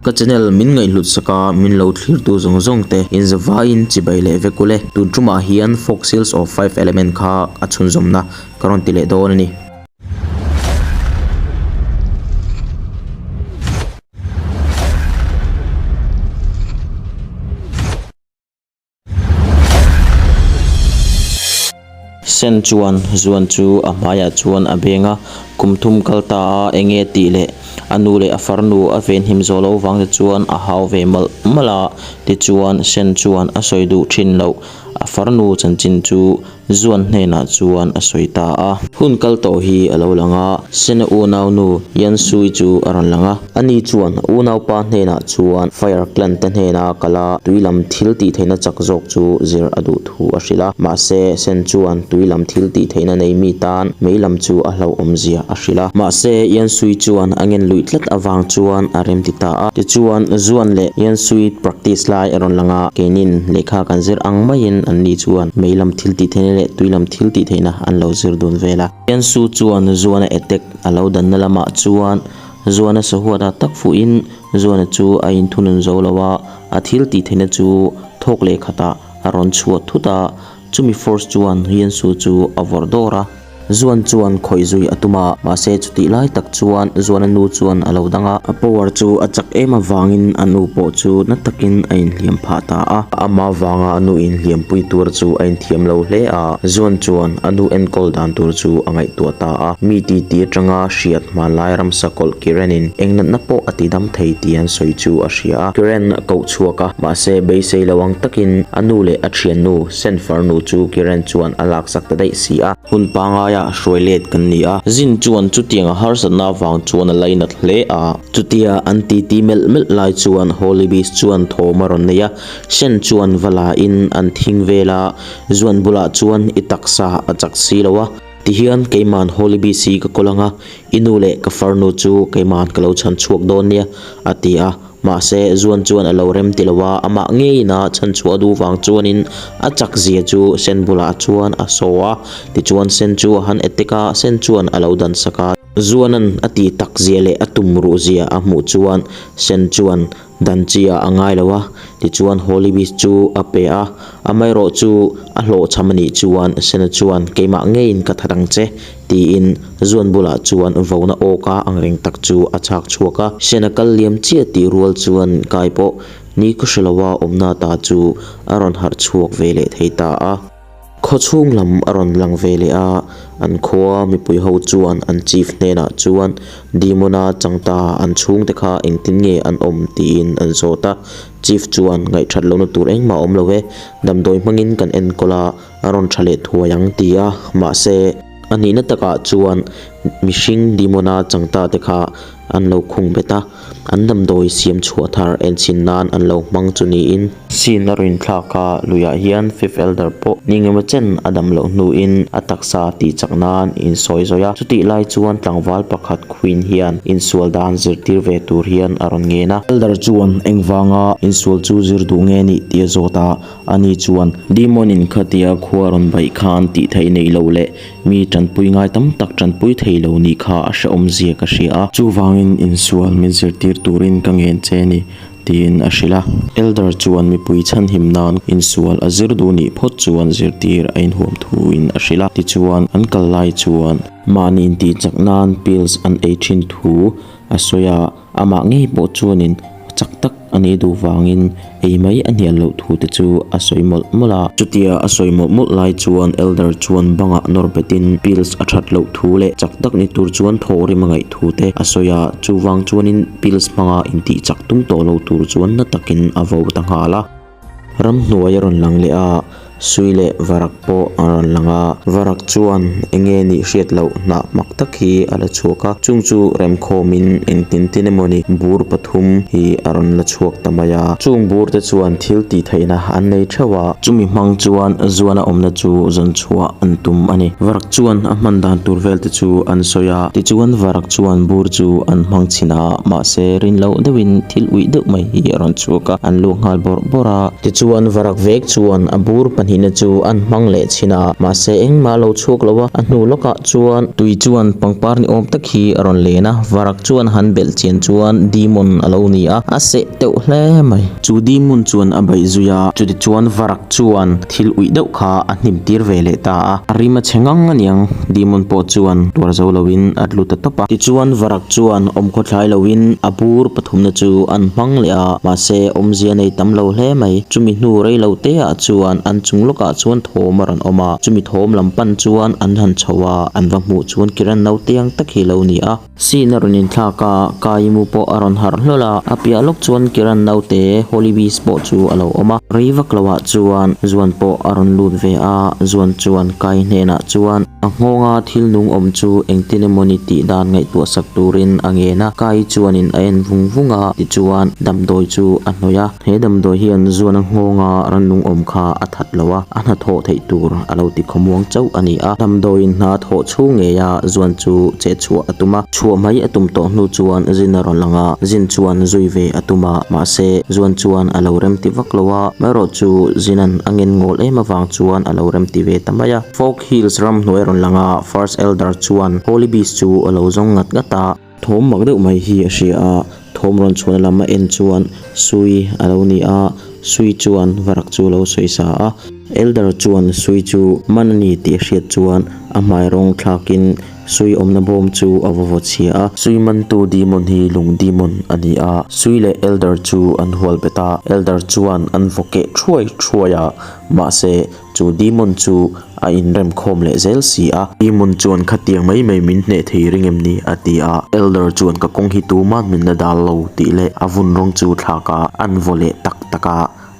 Ka channel min ngaihhlut sak a, min lo thlirtu zawng zawng te inzavaiin chibai leh vek ule. Tun tumah hian Folkseals of Five Element kha a chhunzawmna ka rawn ti leh dawn a ni. Sen chuan Zuan chu a hmaiah chuan a beng a, kum thum kal ta a enge tih leh a nu leh a farnu a venhim zawh loh vang te chuan a hau ve malh malh a, tichuan Sen chuan a sawi duh thin loh a farnu chanchin chu Zuan hnenah chuan a sawi ta a. Hun kal tawh hi a lo lang a, Sena unaunu Yan Sui chu a rawn lang a. Ani chuan a unaupa hnenah chuan Fire Clan te hnena kal a, tui lam thil tih theihna chak zawk chu zir a duh thu a hrilh a. Mahse, Sen chuan tui lam thil tih theihna nei mi tan mei lam chu a hlauhawm zia a hrilh a. Mahse, Yan Sui chuan a ngen luih tlat avang chuan a remti ta a. Tichuan, Zuan leh Yan Sui practice lai a rawn lang a, keinin lehkha kan zir ang maiin anni chuan mei lam thil tih theihna leh tui lam thil tih theihna an lo zir dun vel a. Yansu chuan Zuana attack a lo danna lamah chuan Zuana sahuata tak fuhin Zuana chu a inthunun zo lo a, a thil tih theihna chu thawk leh khatah a rawn chhuah thut a, chumi force chuan Yansu chu a vawrh dawr a. Zuan chuan khawih zui a tum a, mahse chutih lai tak chuan Zuana nu chuan a lo dang a. A power chu a chak em avangin a nu pawh chu na takin a inhliam phah ta a. Amah vanga a nu inhliampui tur chu a inthiam lo hle a, Zuan chuan a nu enkawl dan tur chu a ngaihtuah ta a. Mi titi atanga hriat hmanlai ramsa kawlh Kirenin eng natna pawh a tidam thei tih an sawi chu a hria a. Kiren a koh chhuak a, mahse beisei lo ang takin a nu leh a thiannu Sen farnu chu Kiren chuan a laksak ta daih si a. Hun pangaia hruai let kan ni a. Zin chuan chutiang a harsatna avang chuan a lainat hle a. Chutia an titi melh melh lai chuan Holy Beast chuan thawm a rawn nei a, Sen chuan va la in an thing vel a, Zuan bulah chuan i taksa a chak si lo a, tihian keiman Holy Beast hi ka kawl ang a, i nu leh ka farnu chu keiman ka lo chhan chhuak dawn nia, a ti a. Mahse, Zuan chuan a lo rem ti lo a, amah ngeiin a chhanchhuah duh vang chuanin a chak zia chu Sen bulah chuan a saw a, tichuan Sen chu a han attack a, Sen chuan a lo dan sak a. Zuanan a ti tak zia leh a tum ruh zia a hmuh chuan Sen chuan dan chi ah a ngai lo a, tichuan Holy Beast chu a pe a, amaherawh chu a hlawhchham a nih chuan Sena chuan keimah ngeiin ka that ang che Tiin Zuan bulah chuan vona awka ang reng tak chu a chhak chhuak a. Sena kal liam chiah tih rual chuan Kai pawh ni ka hre loa awmna ta chu a rawn harh chhuak ve leh thei ta a. Khaw chhung lam a rawn lang ve leh a, an khua mipui ho chuan an chief hnenah chuan Demon-a chang ta an chhungte kha engtin nge an awm tiin an zawt a. Chief chuan ngaihthat lohna tur engmah a awm lo e, damdawi hmangin kan enkawl a, A rawn tha leh thuai ang ti a, mahse a nihna takah chuan mihring demon-a changta te kha an lo khung bet a, an damdawi siam chhuah thar enchhin nan an lo hmang chu niin. Scene a rawn inthlak a, luiah hian Fifth Elder pawh ni engemaw chen a dam loh hnuin a taksa tih chak nan insawi zawi a, chutih lai chuan tlangval pakhat Queen hian insual dan zirtir ve tur hian a rawn ngen a. Elder chuan engvanga insual chu zir duh nge nih tih a zawt a, Ani chuan, Demon in khatia khua rawn baih khan tih theih neih loh leh mi tanpui ngai tam tak tanpui thei lo nih kha a hrehawm zia ka hria a. Chuvangin insual min zirtir turin ka ngen che a ni, tiin a hrilh a. Elder chuan mipui chhanhim nan insual a zir duh nih phawt chuan zirtir a inhuam thuin a hrilh a. Tichuan, an kal lai chuan mahni intihchak nan pills an ei thin thu a sawi a. Amah ngei pawh chuanin chak tak a nih duh vangin ei mai a hnial loh thu te chu a sawi mawlh mawlh a. Chutia a sawi mawlh mawlh lai chuan Elder chuan bangah nawr betin pills a that loh thu leh chak tak ni tur chuan thaw rim a ngaih thu te a sawi a, chuvang chuanin pills hmanga intih chak tum tawh lo tur chuan na takin a vo ta nghal a. Ramhnuai a rawn lang leh a, sui leh varak pawh a rawn lang a. Varak chuan eng nge nih hriat loh hnah mak tak hi a la chhuak a, chung chu remkhawmin engtin tin emawni bur pathum hi a rawn la chhuak ta mai a. Chung bur te chuan thil tih theihna an nei theuh a. Chumi hmang chuan zuana awmna chu zawn chhuah an tum a ni. Varak chuan a hman dan tur vel te chu an sawi a, tichuan varak chuan bur chu an hmang chhin a, mahse rin loh deuhin thil uih deuh mai hi a rawn chhuak a, an luak nghal bawrh bawrh a. Tichuan varak vek chuan a bur pahnih. hnihna chu an hmang leh chhin a, mahse engmah a lo chhuak lo a, a hnu lawkah chuan tui chuan pangpar ni awm tak hi a rawn len a, varak chuan han belh chian chuan demon a lo ni a, a seh teuh hle mai. Chu demon chuan a beih zui a, chutichuan varak chuan thil uih deuh kha a hnim tir ve leh ta a, a rim a chhe ngang aniang, demon pawh chuan tuar zo loin a tlu ta tawp a. Tichuan varak chuan awmkhaw thlai loin a bur pathumna chu an hmang leh a, mahse awmzia nei tam lo hle mai. Chumi hnu rei lo te ah chuan an chung lawkah chuan thawm a rawn awm a, chumi thawm lam pan chuan an han chho a, an va hmuh chuan Kiran naute ang tak hi a lo ni a. Scene a rawn inthlak a, Kaimu pawh a rawn harh hlawl a, a piah lawk chuan Kiran naute Holy Beast pawh chu a lo awm a. Rei vak loah chuan Zuan pawh a rawn lut ve a, Zuan chuan Kai hnenah chuan a nghawnga thil nung awm chu engtin emawni tih dan ngaihtuah sak turin a ngen a. Kai chuanin a en vung vung a, tichuan damdawi chu a hnawih a. He damdawi hian Zuan a nghawnga rannung awm kha a that lo a, a hnathawh theih tur a lo ti khawmuang chauh a ni a. Damdawiin hna thawh chhung ngeia Zuan chu che chhuah a tum a, chhuah mai a tum tawh hnu chuan Zin a rawn lang a, Zin chuan zui ve a tum a, mahse Zuan chuan a lo remti vak lo a, marawh chu Zina'n a ngen ngawl em avang chuan a lo remti ve ta mai a. Fog Hills ramhnuai a rawn lang a, First Elder chuan Holy Beast chu a lo zawng ngat ngat a. Thawm mak deuh mai hi a hria a, thawm rawn chhuahna lam a en chuan Sui a lo ni a, Sui chuan varak chu a lo sawi sa a. Elder chuan Sui chu man a ni tih a hriat chuan a hmai rawng thlakin Sui awmna bawm chu a va vaw chhia a. Sui mantu demon hi lung demon a ni a, Sui leh Elder chu an hual bet a, Elder chuan an vaw keh thuai thuai a, mahse Chu Demon chu a inrem khawm leh zel si a. Demon chuan khatiang mai mai min hneh thei ring em ni? a ti a. Elder chuan ka kawng hi tuman min la dal lo tih leh a vun rawng chu thlak a, an vaw leh tak tak a,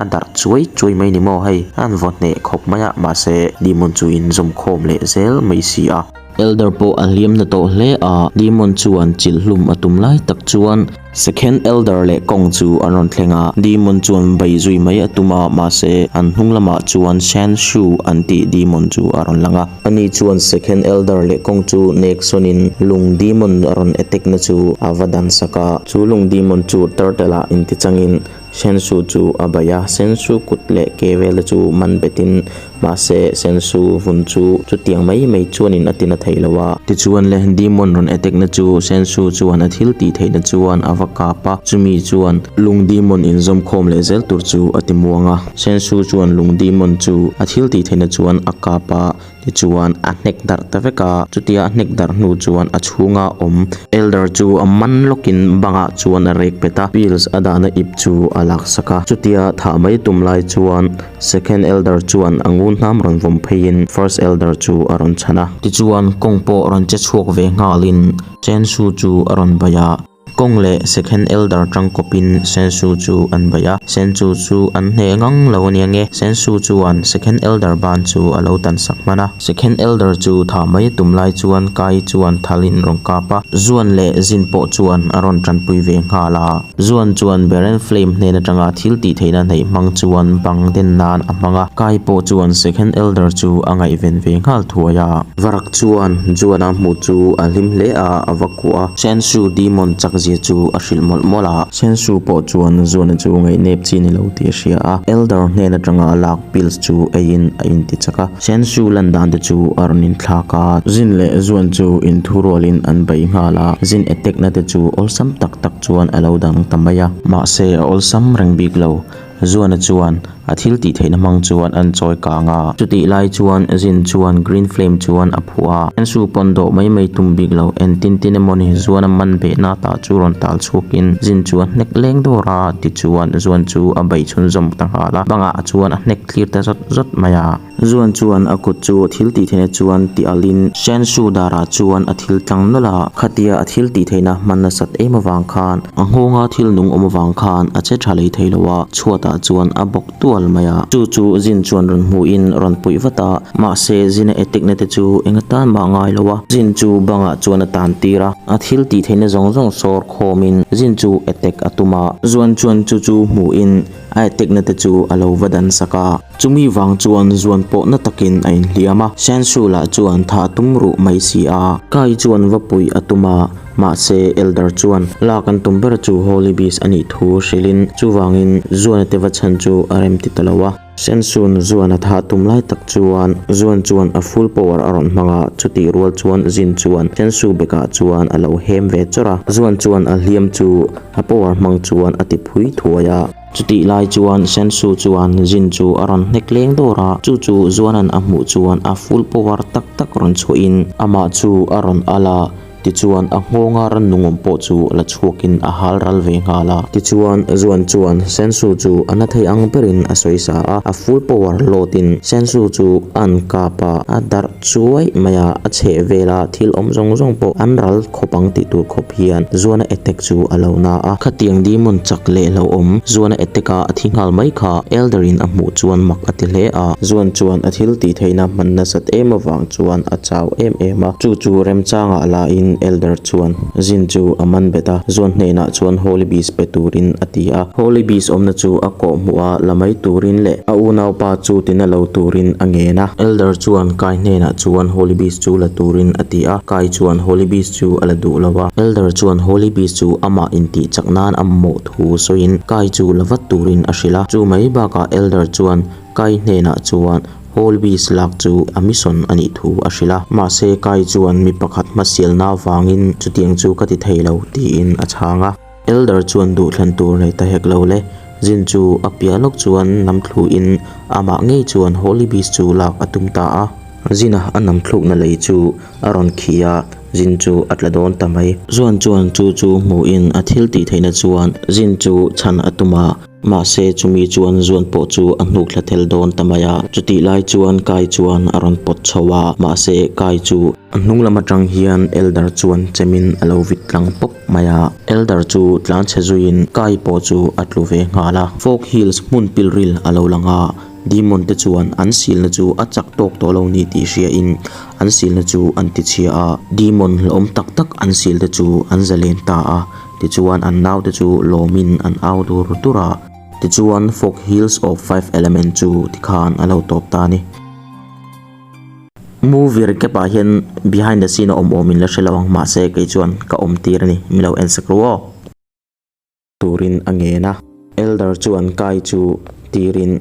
a darh chuai chuai mai ni maw hei, an vaw hneh khawp mai a, mahse Demon chu inzawm khawm leh zel mai si a. Elder pawh a hliam na tawh hle a, Demon chuan chilh hlum a tum lai tak chuan Second Elder leh Kong chu an rawn thleng a, Demon chuan bei zui mai a tum a, mahse an hnung lamah chuan Shan Shu an tih Demon chu a rawn lang a. Ani chuan Second Elder leh Kong chu nek sawnin lung Demon a rawn attack na chu a va dan sak a, chu lung Demon chu Turtle ah intichangin Sensu chu a bei a, Sensu kut leh ke vel te chu man betin mahse Sensu vun chu chutiang mai mai chuanin a tina thei lo a. Tichuan le Demon rawn attack na chu Sensu chuan a thil tih theihna chuan a va kap a, chumi chuan lung Demon inzawm khawm leh zel tur chu a ti muang a. Sensu chuan lung Demon chu a thil tih theihna chuan a kap a, Tichuan, a hnek darh ta vek a, chutia a hnek darh hnu chuan a chhunga awm Elder chu a man lawkin bangah chuan a rek pet a, pills a dahna ip chu a laksak a. Chutia thah mai tum lai chuan Second Elder chuan a ngun hnam rawn vawm pheiin First Elder chu a rawn chhan a. Tichuan, kawng pawh rawn che chhuak ve nghalin Chensu chu a rawn bei a. Kawng leh Second Elder tangkawpin Sensu chu an bei a, Sensu chu an hneh ngang lo ania nge, Sensu chuan Second Elder ban chu a lo tan sak hman a. Second Elder chu thah mai a tum lai chuan Kai chuan thalin rawn kap a, Zuan leh Zin pawh chuan a rawn tanpui ve nghal a. Zuan chuan Barren Flame hnen atanga thil tih theihna hneih hmang chuan bang den nan a hmang a, Kai pawh chuan Second Elder chu a ngaihven ve nghal thuai a. Varak chuan Zuan-a hmuh chu a hlim hle a, a va kuah a. Sensu Demon chak zia chu a hrilh mawlh mawlh a. Sensu pawh chuan Zuana chu ngaihnep chi ni lo tih a hria a. Elder hnen atanga a lak pills chu eiin a inti chak a. Sensu lan dan te chu a rawn inthlak a. Zin leh Zuan chu inthurualin an bei nghal a. Zin attack na te chu awlsam tak tak chuan a lo dang ta mai a. Mahse a awlsam reng bik lo. Zuana chuan a thil tih theihna hmang chuan an chawi kang a. Chutih lai chuan Zin chuan Green Flame chuan a phuah a. Ensu pawn dawh mai mai tum bik lo. En tin tin emawni Zuana man behna tah chu rawn tal chhuakin Zin chu a hnek leng dawr a, tichuan Zuan chu a bei chhunzawm ta nghal a. Bangah chuan a hnek thlir ta zawt zawt mai a. Zuan chuan a kut chu thil tih theihna chuan ti alhin Shensu darah chuan a thil tlang nawlh a, khatia a thil tih theihna hman nasat em avang khan a nghawnga thil nung awm avang khan a che tha lei thei lo a, chhuatah chuan a bawk tual mai a. Chu chu Zin chuan rawn hmuhin rawn puih vat a, mahse Zina etikna te chu eng atan mah ngai lo a, Zin chu bangah chuan a tan tir a, a thil tih theihna zawng zawng sawr khawmin Zin chu etek a tum a. Zuan chuan chu chu hmuhin a etekna te chu a lo va dan sak a. Chumi vang chuan zuan pawh na takin a inhliam a, Shensu lah chuan thah tum ruh mai si a. Kai chuan va puih a tum a, mahse Elder chuan lak an tum ber chu Holy Beast a nih thu hrilhin chuvangin Zuana te va chhan chu a rem ti ta lo a. Sensun Zuan a thah tum lai tak chuan Zuan chuan a full power a rawn hmang a, chutih rual chuan Jin chuan Sensu bekah chuan a lo hem ve chawrh a. Zuan chuan a hliam chu a power hmang chuan a ti phui thuai a. Chutih lai chuan Sensu chuan Jin chu a rawn hnek leng dawr a, chu chu Zuanan a hmuh chuan a full power tak tak rawn chhuahin amah chu a rawn al a. Tichuan, a nghawnga rannung awm pawh chu la chhuakin a hal ral ve nghal a. Tichuan, Zuan chuan Sensu chu a na thei ang berin a sawi sa a, a full power load in Sensu chu a an kap a, a darh chuai mai a, a chheh vela thil awm zawng zawng pawh an ral khawp ang tih tur khawp hian Zuana attack chu a lo na a. Khatiang demon chak leh hlauhawm Zuana attack a a thi nghal mai kha Elder in a hmuh chuan mak a ti hle a. Zuan chuan a thil tih theihna hman nasat em avang chuan a chau em em a, chu chu remchangah lahin Elder chuan Jin chu a man bet a, Zuan hnenah chuan Holy Beast pe turin a ti a. Holy Beast awmna chu a kawh hmuh a, la mai turin leh a unaupa chu tina lo turin a ngen a. Elder chuan Kai hnenah chuan Holy Beast chu la turin a ti a, Kai chuan Holy Beast chu a la duh lo a. Elder chuan Holy Beast chu amah intih chak nan a mamawh thu sawiin Kai chu la vat turin a hrilh a, chu mai bakah Elder chuan Kai hnenah chuan Holy Beast lak chu a mission a nih thu a hrilh a, mahse Kai chuan mi pakhat hmasialna avangin chutiang chu ka ti thei lo tiin a chhang a. Elder chuan duhthlan tur nei ta hek lo le, Jin chu a piah lawk chuan nam thluin amah ngei chuan Holy Beast chu lak a tum ta a. Jin-a a nam thlukna lei chu a rawn khi a, Jin chu a tla dawn ta mai. Zuan chuan chu chu hmuhin a thil tih theihna chuan Jin chu chhan a tum a. Mahse chumi chuan zuan pawh chu a hnuk thla tel dawn ta mai a, chutih lai chuan Kai chuan a rawn pawt chho a, mahse Kai chu a hnung lam atang hian Elder chuan chemin a lo vit tlang pawp mai a, Elder chu tlan chhe zuiin Kai pawh chu a tlu ve nghal a. Fog Hills hmun pilril a lo lang a, Demon te chuan an silna chu a chak tawk tawh lo ni tih hriain an silna chu an ti chhia a, Demon hlauhawm tak tak an sil te chu an zalen ta a. Tichuan an naute chu lawmin an au dur dur a. Tichuan Fog Hills of Five Element chu tikhan a lo tawp ta a ni. Movie recap ah hian behind the scene a awm awm in la hre lo ang mahse kei chuan ka awm tir a ni mi lo en sak ru aw. Turin a ngen a. Elder chuan Kai chu tirin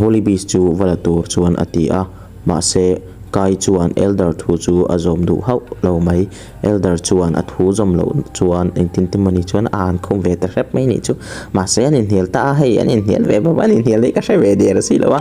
Holy Beast chu va la tur chuan a ti a. Mahse Kai chuan Elder thu chu a zawm duh hauh lo mai. Elder chuan a thu zawm loh chuan engtin te mawni chuan a han khum ve ta hrep mai nih chu. Mahse an inhnial ta a, hei an inhnial ve bawk a, an inhnial hi ka hre ve der a si lo a.